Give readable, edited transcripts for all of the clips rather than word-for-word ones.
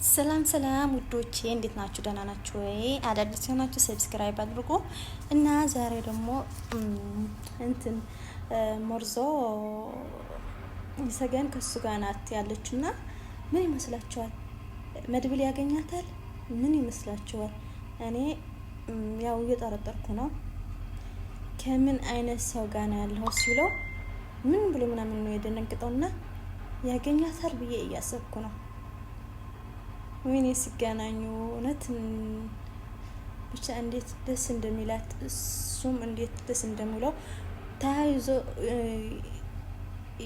ሰላም ሰላም ውዶቼ እንዴት ናችሁ? ደህና ናችሁ ወይ? አዳዲስ የሆናችሁ subscribe አድርጉ እና ዛሬ ደግሞ እንትን ሞርዞ ሰገን ከሱ ጋር ናት ያለችና ምን ይመስላችኋል? መድብል ያገኛታል? ምን ይመስላችኋል? እኔ ያው እየጠረጠርኩ ነው። ከምን አይነት ሰው ጋር ነው ያለው ሲለው ምን ብሎ ምናምን ነው የደነግጠውና ያገኛታል ብዬ እያሰብኩ ነው። ወይኔ ሲገናኙ እውነት ብቻ እንዴት ደስ እንደሚላት እሱም እንዴት ደስ እንደሚለው ተያይዞ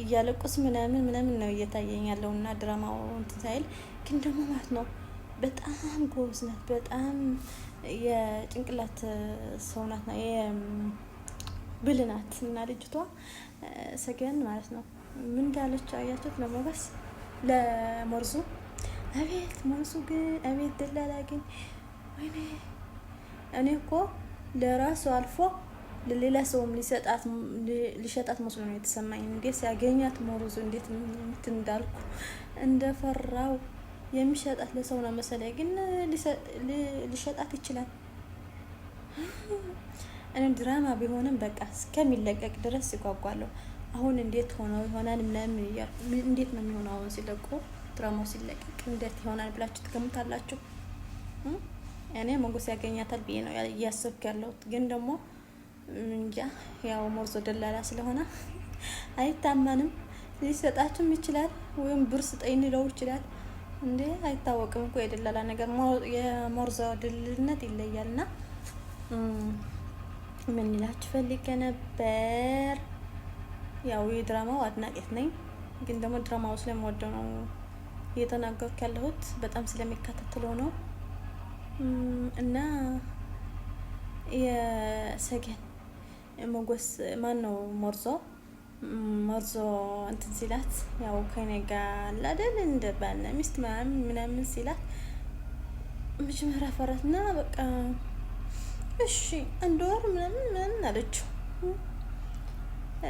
እያለቁስ ምናምን ምናምን ነው እየታየኝ ያለው እና ድራማው እንትን ሳይል ግን ደግሞ ማለት ነው በጣም ጎበዝ ናት። በጣም የጭንቅላት ሰው ናት፣ ብልህ ናት እና ልጅቷ ሰገን ማለት ነው ምን እንዳለች አያችሁት? ለሞገስ ለሞርዙ አቤት ሞሱ ግን አቤት ደላላ ግን ወይኔ እኔ እኮ ለራሱ አልፎ ለሌላ ሰውም ሊሸጣት መስሎ ነው የተሰማኝ። እንዴት ሲያገኛት ሞሩዙ እንዴት እንትን እንዳልኩ እንደፈራው የሚሸጣት ለሰው ነው መሰለኝ፣ ግን ሊሸጣት ይችላል። እኔ ድራማ ቢሆንም በቃ እስከሚለቀቅ ድረስ ይጓጓለሁ። አሁን እንዴት ሆነው ይሆናል ምናምን እያልኩ እንዴት ነው የሚሆነው አሁን ሲለቁ ድራማው ሲለቀቅ እንዴት ይሆናል ብላችሁ ትገምታላችሁ? እኔ ሞገስ ያገኛታል ብዬ ነው እያሰብኩ ያለሁት። ግን ደግሞ እንጃ ያው ሞርዞ ደላላ ስለሆነ አይታመንም። ሊሰጣችሁም ይችላል፣ ወይም ብር ስጠኝ ሊለው ይችላል። እንዴ አይታወቅም እኮ የደላላ ነገር። የሞርዞ ድልነት ይለያል። እና ምን ይላችሁ ፈልጌ ነበር። ያው የድራማው አድናቂት ነኝ፣ ግን ደግሞ ድራማው ስለምወደው ነው እየተናገርኩ ያለሁት በጣም ስለሚከታተለው ነው። እና የሰገን ሞጎስ ማን ነው ሞርዞ ሞርዞ እንትን ሲላት ያው ከኔ ጋር አለ አይደል እንደ ባልና ሚስት ምናምን ምናምን ሲላት መጀመሪያ ፈራትና በቃ እሺ አንድ ወር ምናምን ምናምን አለችው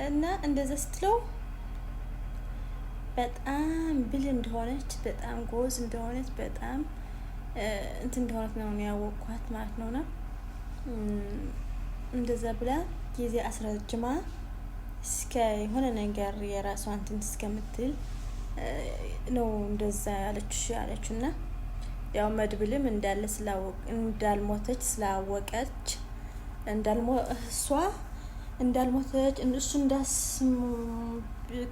እና እንደዛ ስትለው በጣም ብልህ እንደሆነች በጣም ጎዝ እንደሆነች በጣም እንትን እንደሆነች ነው ያወቅኳት ማለት ነውና እንደዛ ብላ ጊዜ አስረጅማ እስከ የሆነ ነገር የራሷ እንትን እስከምትል ነው እንደዛ ያለች ያለችው እና ያው መድብልም እንዳለ እንዳልሞተች ስላወቀች እሷ እንዳልሞተች እሱ እንዳስ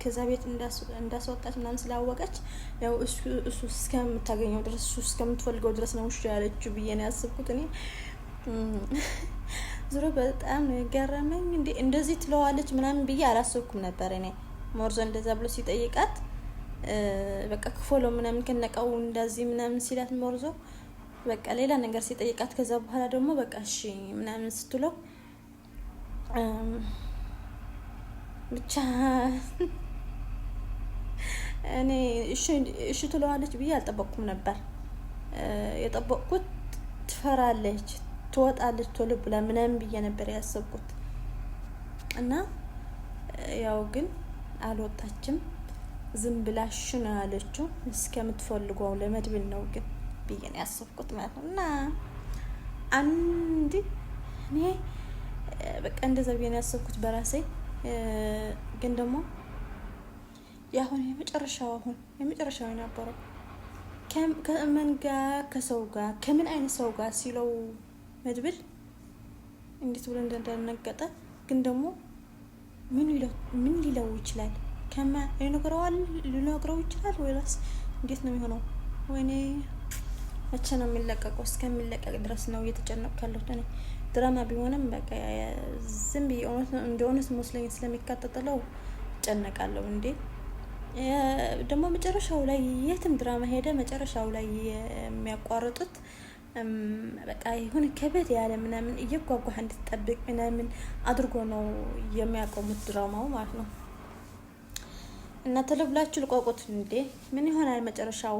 ከዛ ቤት እንዳስወጣች ምናምን ስላወቀች ያው እሱ እስከምታገኘው ድረስ እሱ እስከምትፈልገው ድረስ ነው እሺ ያለችው ብዬ ነው ያሰብኩት እኔ። ዞሮ በጣም ነው የገረመኝ። እንዴ እንደዚህ ትለዋለች ምናምን ብዬ አላሰብኩም ነበር እኔ። ሞርዞ እንደዛ ብሎ ሲጠይቃት በቃ ክፎሎ ምናምን ከነቃው እንደዚህ ምናምን ሲላት ሞርዞ በቃ ሌላ ነገር ሲጠይቃት ከዛ በኋላ ደግሞ በቃ እሺ ምናምን ስትለው ብቻ እኔ እሺ ትለዋለች ብዬ አልጠበቅኩም ነበር። የጠበቅኩት ትፈራለች፣ ትወጣለች ቶሎ ብላ ምናምን ብዬ ነበር ያሰብኩት እና ያው ግን አልወጣችም። ዝም ብላ እሺ ነው ያለችው። እስከምትፈልገው ለመድብል ነው ግን ብዬ ነው ያሰብኩት ማለት ነው። እና አንድ እኔ በቃ እንደዛ ብዬ ነው ያሰብኩት በራሴ ግን ደግሞ የአሁን የመጨረሻው አሁን የመጨረሻው የነበረው ከምን ጋር ከሰው ጋር ከምን አይነት ሰው ጋር ሲለው መድብል እንዴት ብሎ እንደደነገጠ ግን ደግሞ ምን ሊለው ይችላል? ከማ ይነግረዋል ሊነግረው ይችላል ወይስ እንዴት ነው የሚሆነው? ወይኔ መቼ ነው የሚለቀቀው? እስከሚለቀቅ ድረስ ነው እየተጨነቅኩ ያለሁት እኔ። ድራማ ቢሆንም በቃ ዝም ብዬ እንደ እውነት መስሎኝ ስለሚካተተለው እጨነቃለሁ። እንዴ ደግሞ መጨረሻው ላይ የትም ድራማ ሄደ መጨረሻው ላይ የሚያቋርጡት በቃ የሆነ ከበድ ያለ ምናምን እየጓጓህ እንድትጠብቅ ምናምን አድርጎ ነው የሚያቆሙት ድራማው ማለት ነው። እና ቶሎ ብላችሁ ልቆቁት። እንዴ ምን ይሆናል መጨረሻው?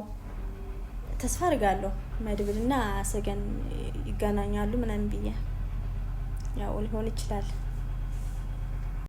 ተስፋ አድርጋለሁ መድብልና ሰገን ይገናኛሉ ምናምን ብዬ ያው ሊሆን ይችላል።